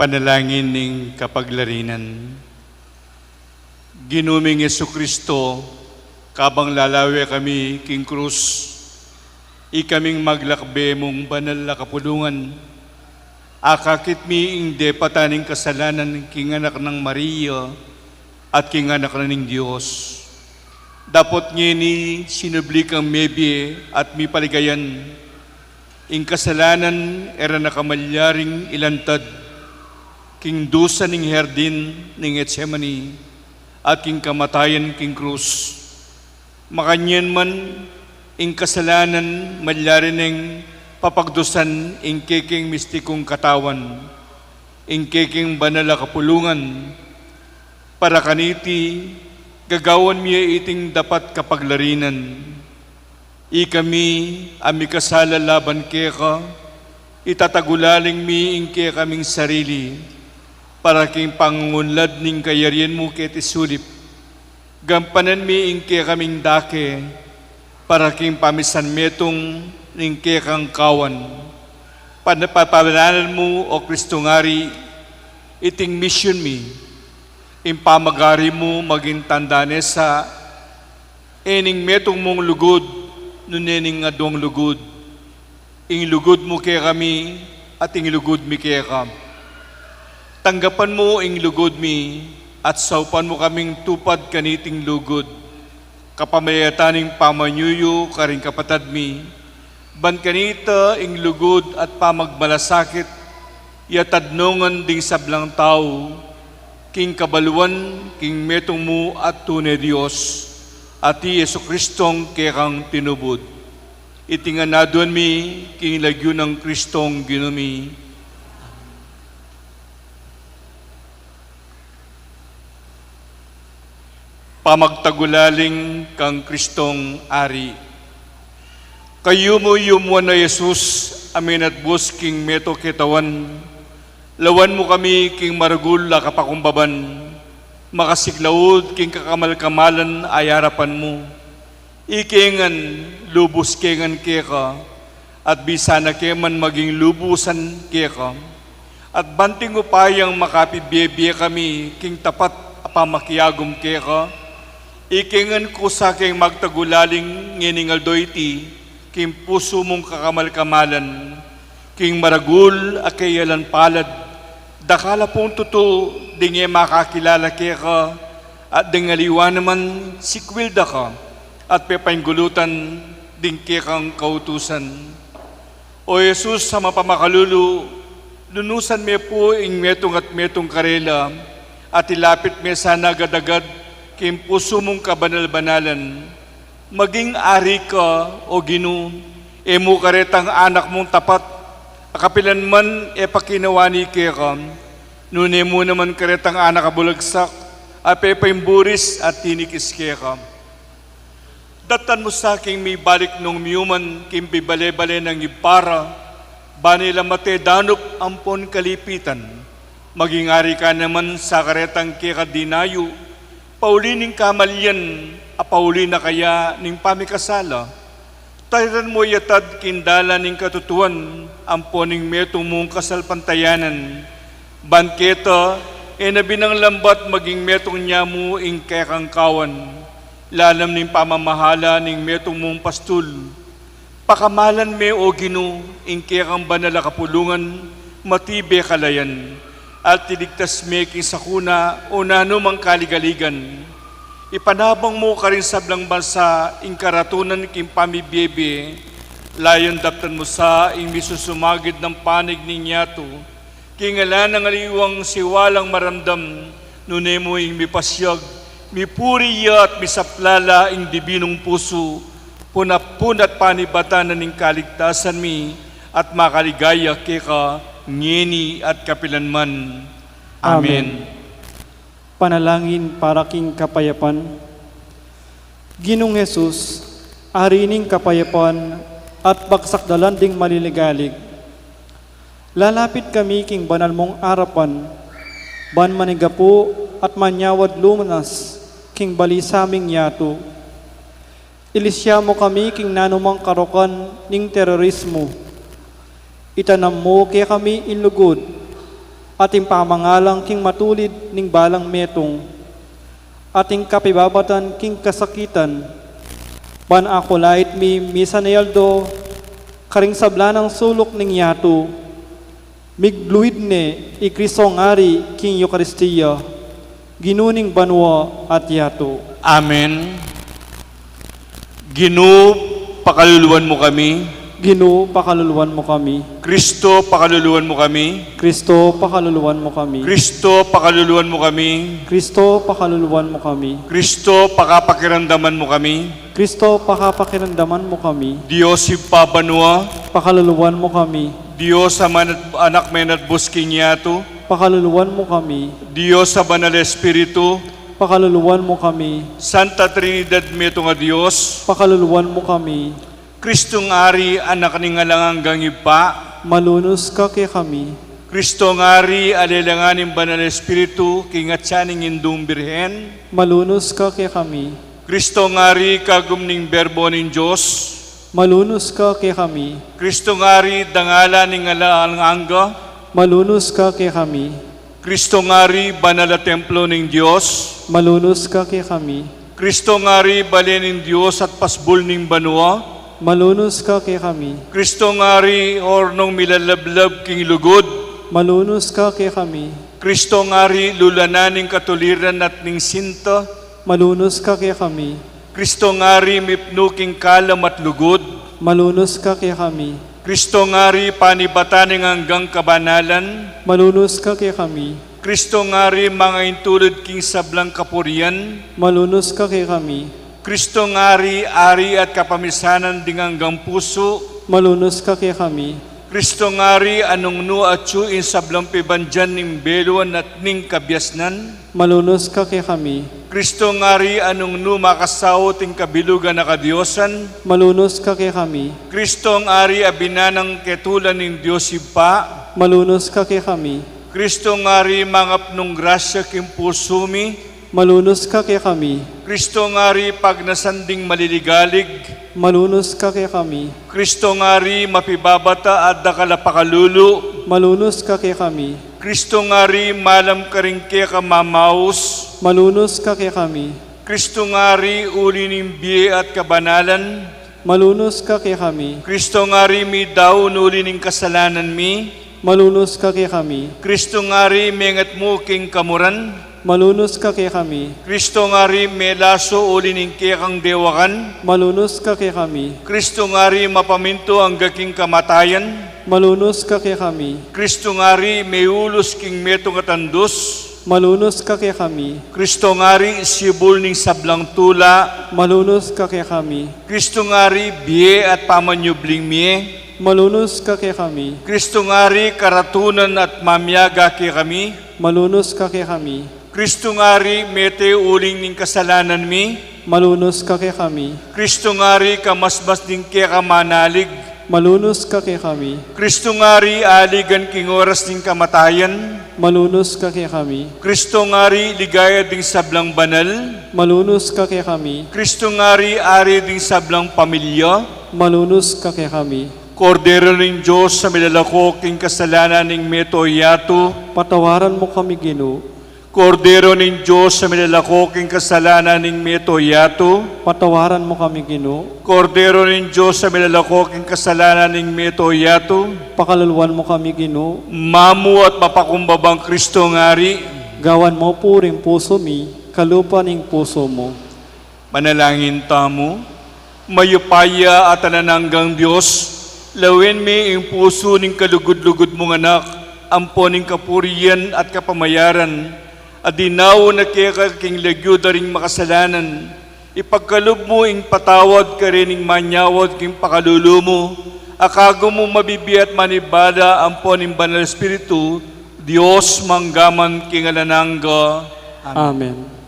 Panalangin ning kapaglarinan. Ginu ming Jesucristo, kabang lalawe kami king krus, ikaming maglakbe mung banal a kapulungan, akakit mi ing depatan ning kasalanan king anak nang Maria at king anak na ning Dios. Dapot ngeni sinubli kang mebie at mipaligayan, ing kasalanan e ra na ka malyaring ilantad king dusa ning herdin ning Getsemani at king kamatayan king krus. Makanyan man, ing kasalanan malyari neng papagdusan ing kekeng mistikung katawan, ing kekeng banal a kapulungan. Para kaniti, gagawan mi ya iting dapat kapaglarinan. Ikami a mikasala laban keka, itatagulaling mi ing kekaming sarili, para king pangunlad ning kayarian mu keti sulip. Gampanan mi ing kekaming dake, para king pamisanmetung ning kekang kawan. Pan-, papabanalan mu, O Kristong Ari, iting misyun mi, ing pamagari mu maging tanda ne sa, e ning metung mung lugud, nune ning aduang lugud. Ing lugud mu kekami, at ing lugud mi keka. Tanggapan mu ing lugud mi, at saupan mu kaming tupad kaniting lugud, kapamilatan ning pamanyuyu karing kapatad mi, ban kanita ing lugud at pamagmalasakit, ya tadnungan ding sablang tau, king kabaluan, king metung mu at tune Dios, at i Jesu-Cristong kekang tinubud. Iti ngan aduan mi, king lagyu nang Kristong Ginu mi. Pamagtagulaling kang Kristong Ari. Kayumu-yumuan a Jesus, a minatbus king meto ketawan, Lawan mu kami king maragul a kapakumbaban, makasiklaud king kakamal-kamalan a arapan mu. Ike ngan, lubus ke ngan keka, at bisa na ke man maging lubusan keka. At banting upayang makapibie-bie kami king tapat a pamakiagum keka, ike ngan kusa keng magtagulaling ngening aldo iti, king pusu mung kakamal-kamalan, king maragul a keyalan palad, dakal a pung tutu ding e makakilala keka, at ding aliwa naman sikwil da ka, at pepainggulutan ding kekang kautusan. O Jesus, a mapamakalulu, lunusan me pu ing metung at metung karela, at ilapit me sana agad-agad king pusu mung kabanal-banalan. Maging ari ka, O Ginu, e mu karetang anak mung tapat a kapilan man e pakinawani keka, nune mu naman karetang anak a bulagsak a pepaimburis at tinikis keka. Daptan mu sa king mibalik nung miyuman king pibale-bale nang Ibpa ra, ban e la mate danup ampon kalipitan. Maging ari ka naman sa karetang keka dinayu, pauli ning kamalian, a pauli na kaya ning pamikasala. Tairan mu ya tad king dalan ning katutuan, ampon ning metung mung kasalpantayanan. Ban keta, e na binang lambat maging metung nia mu ing kekang kawan, lalam ning pamamahala ning metung mung pastul. Pakamalan me, O Ginu, ing kekang banal a kapulungan, matibe kalayan, at iligtas me king sakuna o nanumang kaligaligan. Ipanabang mu karing sablang bansa ing karatunan king pamibie-bie, layun daptan mu sa ing misusumagid nang panig ning yatu, king ala nang aliwang siwalang maramdam, nune mu ing mipasiag, mipuri ya at misaplala ing dibinung pusu, pun-apun at panibatan na ning kaligtasan mi, at makaligaya keka ngeni at kapilan man. Amen. Amen. Panalangin para king kapayapan. Ginung Jesus, Ari ning kapayapan at pagsakdalan ding maliligalig. Lalapit kami king banal mung arapan, ban manigapu at manyawad lunas king bali saming yatu. Ilisya mu kami king nanumang karukan ning terorismu. Itanam mu kekami ing lugud, at ing pamangalang king matulid ning balang metung, at ing kapibabatan king kasakitan, ban akulait mi misan a aldo, karing sabla nang suluk ning yatu, migluid ne i Kristong Ari king Eukaristia, Ginu ning banua at yatu. Amen. Ginu, pakaluluan mu kami. Ginu, pakaluluan mu kami. Kristo, pakaluluan mu kami. Kristo, pakaluluan mu kami. Kristo, pakaluluan mu kami. Kristo, pakaluluan mu kami. Kristo, pakapakiramdaman mu kami. Kristo, pakapakiramdaman mu kami. Dios Ibpa banua. Pakaluluan mu kami. Dios Ama, Anak menatbus king yatu. Pakaluluan mu kami. Dios a Banal Espiritu. Pakaluluan mu kami. Santa Trinidad, metung a Dios. Pakaluluan mu kami. Kristong Ari, Anak ning alang anggang Ibpa. Malunus ka kekami. Kristong Ari, a lelang ning Banal Espiritu king atyan ning Indung Birhen. Malunus ka kekami. Kristong Ari, kagum ning Berbo ning Dios. Malunus ka kekami. Kristong Ari, dangalan ning alang angga. Malunus ka kekami. Kristong Ari, banal a templo ning Dios. Malunus ka kekami. Kristong Ari, bale ning Dios at pasbul ning banua. Malunus ka kekami. Kristong Ari, hornung milalablab king lugud. Malunus ka kekami. Kristong Ari, lulanan ning katuliran at ning sinta. Malunus ka kekami. Kristong Ari, mipnu king kalam at lugud. Malunus ka kekami. Kristong Ari, panibatan ning anggang kabanalan. Malunus ka kekami. Kristong Ari, mangaintulud king sablang kapurian. Malunus ka kekami. Kristong Ari, Ari at kapamisanan ding anggang pusu. Malunus ka kekami. Kristong Ari, a nung nu atyu ing sablang pibandian ning beluan at ning kabiasnan. Malunus ka kekami. Kristong Ari, a nung nu makasaut ing kabilugan a kadiosan. Malunus ka kekami. Kristong Ari, a binanang ketulan ning Dios Ibpa. Malunus ka kekami. Kristo ngari mangapnung grasya king pusu mi. Malunus ka kekami. Kristo ngari pagnasan ding maliligalig. Malunus ka kekami. Kristo ngari mapibabata at dakal a pakalulu. Malunus ka kekami. Kristo ngari malam karing keka mamaus. Malunus ka kekami. Kristo ngari uli ning bie at kabanalan. Malunus ka kekami. Kristo ngari midaun uli ning kasalanan mi. Malunus ka kekami. Kristo ngari mengat mu king kamuran. Malunus ka kekami. Kristo ngari melasu uli ning kekang dewakan. Malunus ka kekami. Kristo ngari mapamintu angga king kamatayan. Malunus ka kekami. Kristo ngari meulus king metung a tandus. Malunus ka kekami. Kristo ngari sibul ning sablang tula. Malunus ka kekami. Kristo ngari bie at pamanyubling mie. Malunus ka kekami. Kristo ngari karatunan at mamiaga kekami. Malunus ka kekami. Kristo ngari mete uling ning kasalanan mi. Malunus ka kekami. Kristo ngari kamasmas ning keka manalig. Malunus ka kekami. Kristo ngari aligan king oras ning kamatayan. Malunus ka kekami. Kristo ngari ligaya ding sablang banal. Malunus ka kekami. Kristo ngari ari ding sablang pamilya. Malunus ka kekami. Kordero ning Dios a milalako king kasalanan ning meto yatu. Patawaran mu kami, Ginu. Kordero ning Dios a milalako king kasalanan ning meto yatu. Patawaran mu kami, Ginu. Kordero ning Dios a milalako king kasalanan ning meto yatu. Pakaluluan mu kami, Ginu. Mamu at mapakumbabang Kristo ngari. Gawan mu pu ring pusu mi, kalupa ning pusu mu. Manalangin tamu. Mayupaya at alang anggang Dios, lawen me ing pusu ning kalugud-lugud mung Anak, ampo ning kapurian at kapamayaran, a dinaun na keka king lagyu da ring makasalanan, ipagkalub mu ing patawad karing manyawad king pakalulu mu, a kagu mu mabibie at manibala ampo ning Banal Espiritu, Dios mangga man king alang angga. Amen. Amen.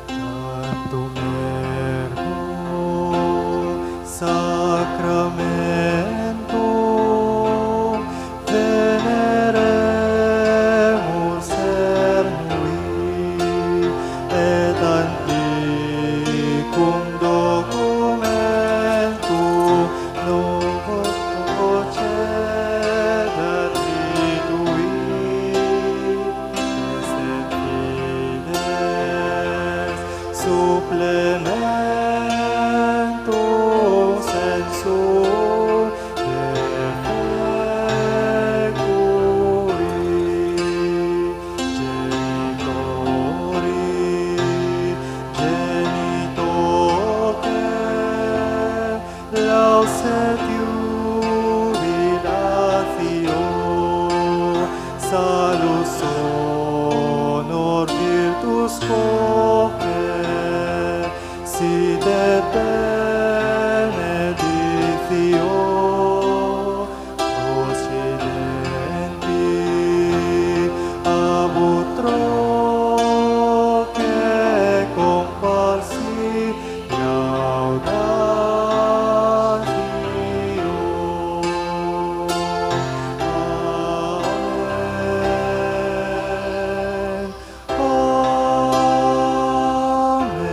Tantum ergo sacramentum veneremus cernui, et antiquum documentum non procedat ritui, est in fides supplementum sensu defecui. Genitori, genitoque, laus et iubilatio, salus honor virtus quoque, sit et benedictio procedenti ab utroque, quam quasi laudatio. Amen. Amen.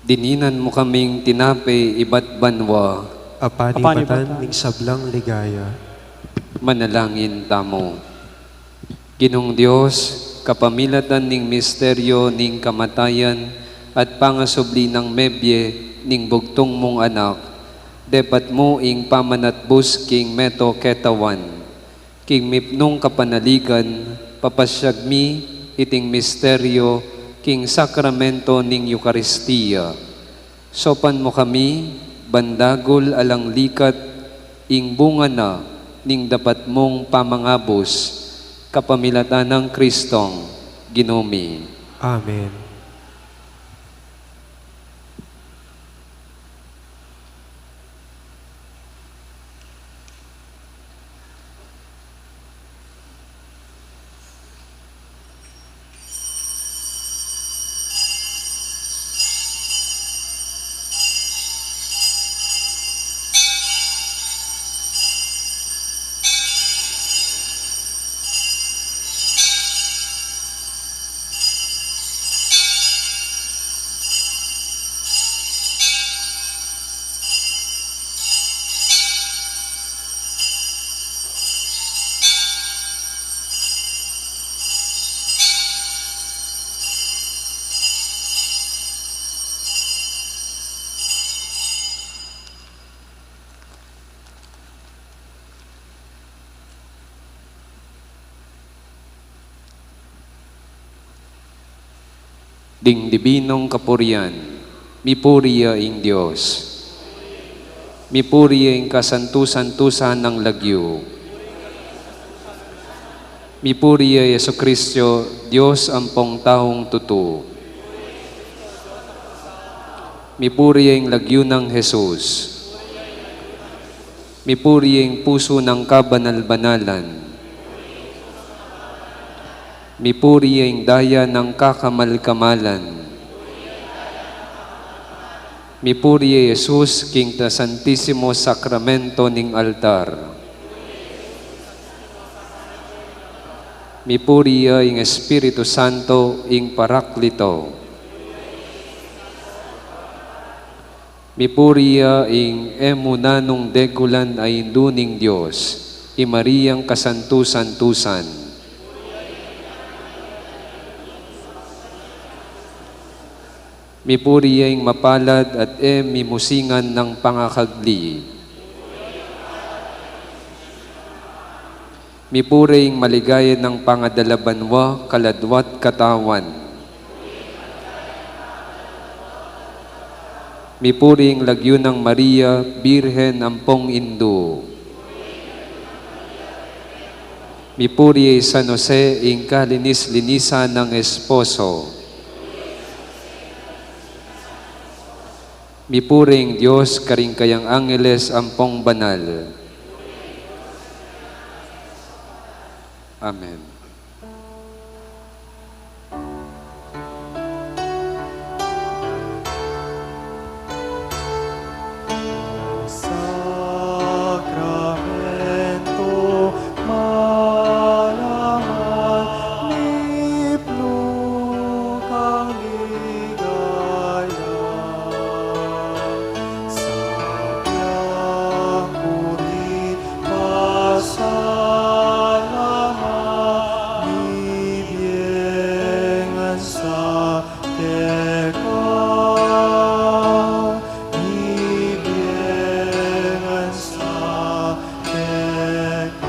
Dininan mu kaming tinape ibat banua. Apan ibatan ning sablang ligaya. Manalangin tamu. Ginung Dios, kapamilatan ning misteryo ning kamatayan at pangasubli nang mebie ning bugtung mung Anak, depat mu ing pamanatbus king meto ketawan. King mipnung kapanaligan, papasyag mi iting misteryo king sakramento ning Eukaristia. Saupan mu kami, ban dagul alang likat, ing bunga na ning dapat mung pamangabus, kapamilatan nang Kristong Ginu mi. Amen. Ding dibinung kapurian. Mipuri ya ing Dios. Mipuri ya ing kasantu-santusan nang lagyu. Mipuri ya Jesucristo, Dios ampong taung tutu. Mipuri ya ing lagyu nang Jesus. Mipuri ya ing pusu nang kabanal-banalan. Mipuri ya ing daya nang kakamal-kamalan. Mipuri ya Jesus king Santisimo Sakramento ning altar. Mipuri ya ing Espiritu Santo, ing Paraklito. Mipuri ya ing e mu nanung degulan a Indu ning Dios, i Mariang kasantu-santusan. Mipuri ya ing mapalad at e mimusingan nang pangakagli. Mipuri ing maligaya nang pangadalabanwa, kaladwa't katawan. Mipuri ing lagyu nang Maria, Birhen ampong Indu. Mipuri i San Jose, ing kalinis-linisan nang esposo. Mipuri ing Dios karing kayang angeles ampong banal. Amen. Sakramento malaman, nipnu kang ligaya. Sa biang puri pasalamat, mibie ngan sa keka, mibie ngan sa keka.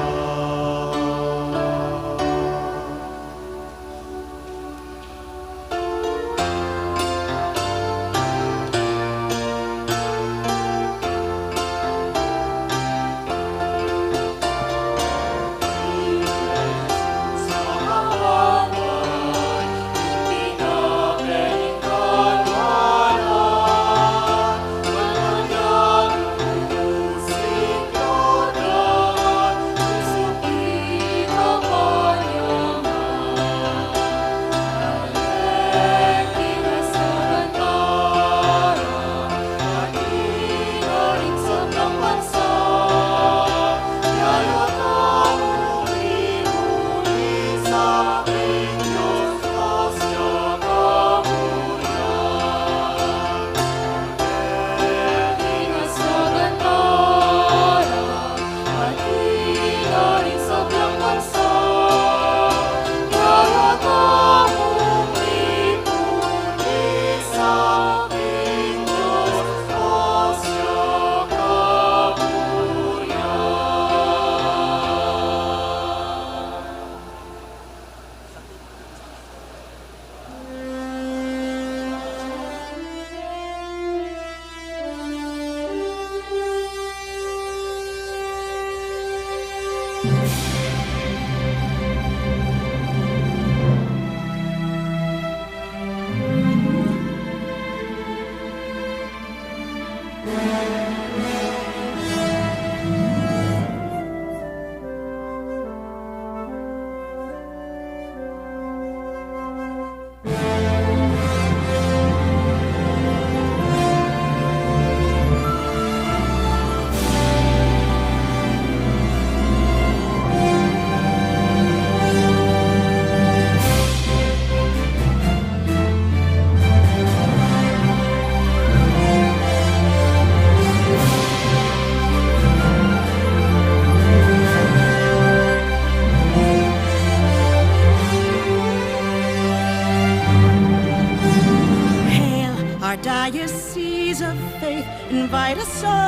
Hail, our diocese of faith, invite us all.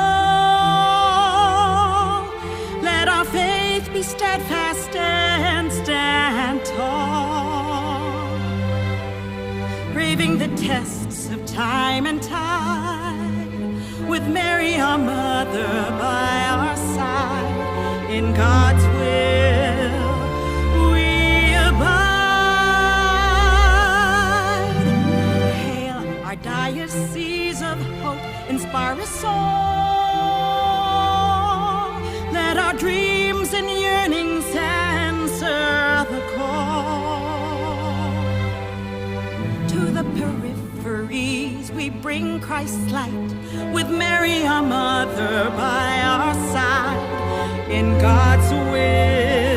Let our faith be steadfast and stand tall. Braving the tests of time and tide, with Mary our mother by our side, in God's will we abide. Hail our diocese of hope, inspire us all. Let our dreams and yearnings answer the call. To the peripheries we bring Christ's light, with Mary our mother by our side, in God's will